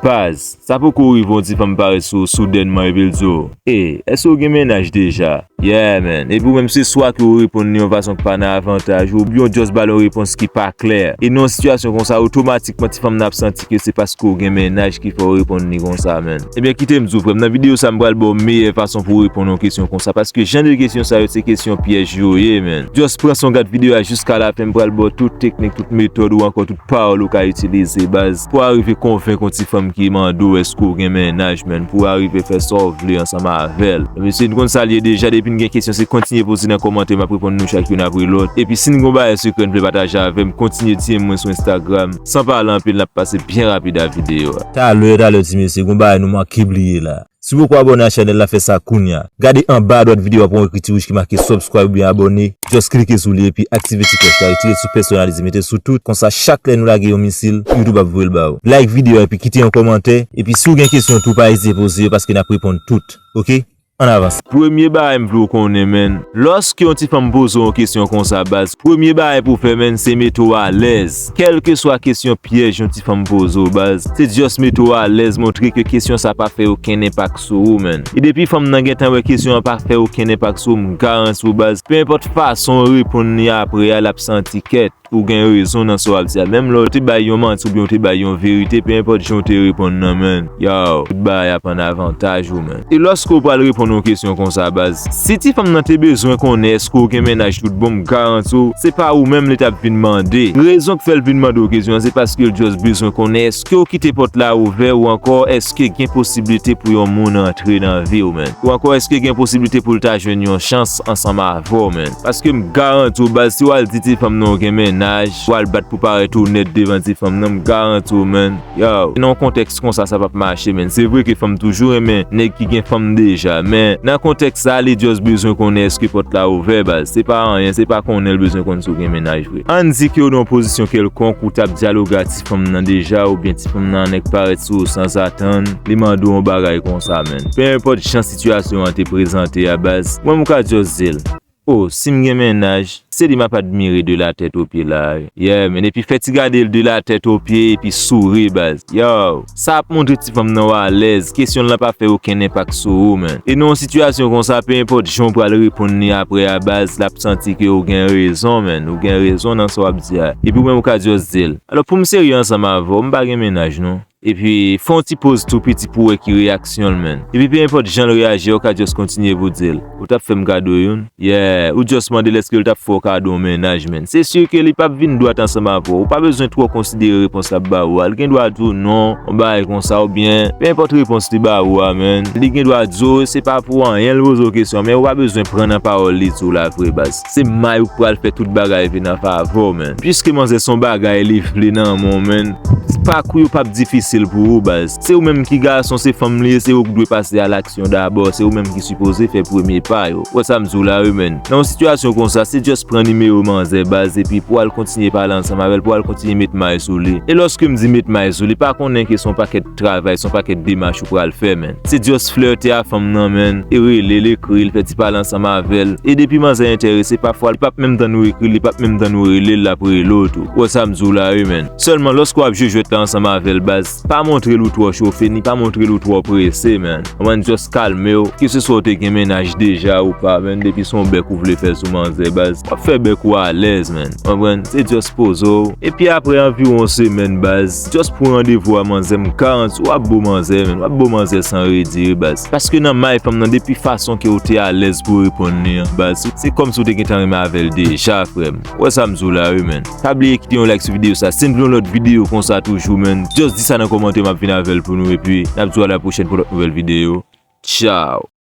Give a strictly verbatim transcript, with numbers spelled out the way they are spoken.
Baz, sa poko rive yon ti fanm parèt sou ou soudènman epi l di w, "Ey, èske w gen mennaj deja?" Yeah, man. Epi w menm se swa ke w reponn li yon fason k pa nan avantaj ou, oubyen w just ba l yon repons ki pa klè. E nan yon sitiyasyon konsa, otomatikman ti fanm nan ap santi ke se paske w gen mennaj ki fè w reponn li konsa, man. Ebyen, kite m di w, frè m, nan videyo sa, m pral ba w meyè fason pou w reponn yon kesyon konsa, paske jan de kesyon sa yo, se kesyon pyèj yo ye, man. Just pran sa w gad videyo a jiska lafen, m pral ba w tout teknik, tout metòd ou ankò tout pawòl ou ka itilize, baz, pou w arive konvenk yon ti fanm ki mande w èske w gen mennaj, man, pou w arive fè sa w vle ansanm avè l. Mesye, n konn sa l ye deja, depi n gen kesyon, se kontinye poze nan kòmantè, m ap reponn nou chak youn apre lòt. Epi si n gen yon bagay sekrè n vle pataje avè m, kontinye D M mwen sou Instagram. San pale anpil, n ap pase byen rapid a videyo a. Talè, talè, ti mesye, gen yon bagay nou manke bliye la. Si w poko abòne a chanèl la, fè sa kounye a. Gade anba adwat videyo a, w ap wè yon ekri ti wouj ki make subscribe oubyen abòne. Just klike sou li epi aktive ti klòch la, retire sou pèsonalize, mete sou tout. Konsa, chak lè nou lage yon misil, YouTube ap voye l ba ou. Like videyo a epi kite yon kòmantè. Epi si w gen kesyon tou, pa ezite poze yo paske n ap reponn tout. Oke? Ann avanse. Premye bagay m vle w konnen, man. Lòske yon ti fanm poze w yon kesyon konsa, baz, premye bagay pou w fè, man, se mete w alèz. Kèlkeswa kesyon pyèj yon ti fanm poze w, baz, se just mete w alèz, montre ke kesyon sa pa fè okenn enpak sou ou, man. E depi fanm nan gentan wè kesyon an pa fè okenn enpak sou ou, m garanti w, baz, pe enpòt fason w reponn li apre a, l ap santi kèt. Ou gen rezon nan sa w ap di a. Menm lè w te bay yon manti oubyen w te bay yon verite, pe enpòt jan w te reponn nan, man, yow, tout bagay ap an avantaj ou, man. E lòske w pral reponn yon kesyon konsa, baz, si ti fanm nan te bezwen konnen èske w gen mennaj tout bon, m garanti w, se pa ou menm li t ap vin mande. Rezon k fè l vin mande w kesyon an, se paske l just bezwen konnen èske w kite pòt la ouvè ou ankò èske gen posiblite pou yon moun antre nan vi w, man. Ou ankò èske gen posiblite pou l ta jwenn yon chans ansanm avè w, man. Paske m garanti w, baz, si w al di ti fanm nan w gen mennaj, w al bat pou parèt onèt devan ti fanm nan, m garanti w, man. Yow, nan yon kontèks konsa, sa p ap mache, man. Se vre ke fanm toujou renmen nèg ki gen fanm deja, men nan kontèks sa, li just bezwen konnen èske pòt la ouvè, baz. Se pa anyen, se pa konnen l bezwen konn si w gen mennaj vre. Ann di ke w nan yon pozisyon kèlkonk ou t ap dyaloge a ti fanm nan deja, oubyen ti fanm nan nèk parèt sou ou sanzatann, li mande w yon bagay konsa, man. Pe enpòt jan sitiyasyon an te prezante a, baz, mwen m ka just di l, "O, si m gen mennaj, se li m ap admire de la tèt o pye la, wi." Yeah, man, epi fè ti gade l de la tèt o pye, epi souri, baz. Yow, sa ap montre ti fanm nan w alèz, kesyon l lan pa fè okenn enpak sou ou, man. E nan yon sitiyasyon konsa, pe enpòt jan w pral reponn li apre a, baz, l ap santi ke w gen rezon, man. Ou gen rezon nan sa w ap di a. Epi w menm ou ka just di l, "Alò, pou m serye ansanm avè w, m pa gen mennaj, non." Epi fè yon ti poz tou piti pou w wè ki reyaksyon l, man. Epi pe enpòt jan l reyaji a, ou ka just kontinye pou w di l, "Ou t ap fè m kado youn?" Yeah, ou just mande l èske l t ap fè w kado yon mennaj, man. Se si ke li p ap vin dwat ansanm avè w. Ou pa bezwen twò konsidere repons l ap ba ou a. Li gen dwa di w non, yon bagay konsa, oubyen pe enpòt repons li ba ou a, man. Li gen dwa di w se pa pou anyen l poze w kesyon, men ou pa bezwen pran nan pawòl li di w la vre, baz. Se may ou k pral fè tout bagay vin an favè w, man. Piske manzè se yon bagay li vle nan men w, man, pakou yo p ap difisil pou ou, baz. Se ou menm ki gason, se fanm li ye, se ou k dwe pase a laksyon dabò, se ou menm ki sipoze fè premye pa yo. Ou wè sa m di w la, wi, man. Nan yon sitiyasyon konsa, se just pran nimewo manzè, baz, epi pou w al kontinye pale ansanm avè l, pou w al kontinye met may sou li. E lòske m di met may sou li, pa konnen ke se yon pakèt travay, se yon pakèt demach ou pral fè, man. Se just flète a fanm nan, man, e rele l, ekri l, fè ti pale ansanm avè l. E depi manzè enterese, pafwa li p ap menm tann ou ekri l, li p ap menm tann ou rele l, l ap rele w tou. Ou wè sa m di w la, wi, man. Sèlman lòske w ap jwe jwèt la ansanm avè l, baz, pa montre l ou twò chofe, ni pa montre l ou twò prese, man. Ou konprann, just kalme w. Keseswa w te gen mennaj deja ou pa, man, depi se yon bèk ou vle fè sou manzè, baz, w ap fè bèk ou alèz, man. Ou konprann? Se just poze w. Epi apre anviwon yon semèn, baz, just pran randevou a manzè, m garanti w ap bo manzè, man. W ap bo manzè san redi, wi, baz. Paske nan may fanm nan, depi fason ke w te alèz pou w reponn li an, baz, se kòmsi w te gentan renmen avè l deja, frè m. Ou wè sa m di w la, wi, man. Pa bliye kite yon like sou videyo sa. Si n vle yon lòt videyo konsa toujou, man, just di sa nan kòmantè, m ap vin avè l pou nou. Epi, n ap di w a la pwochèn pou lòt nouvèl videyo. Tchao!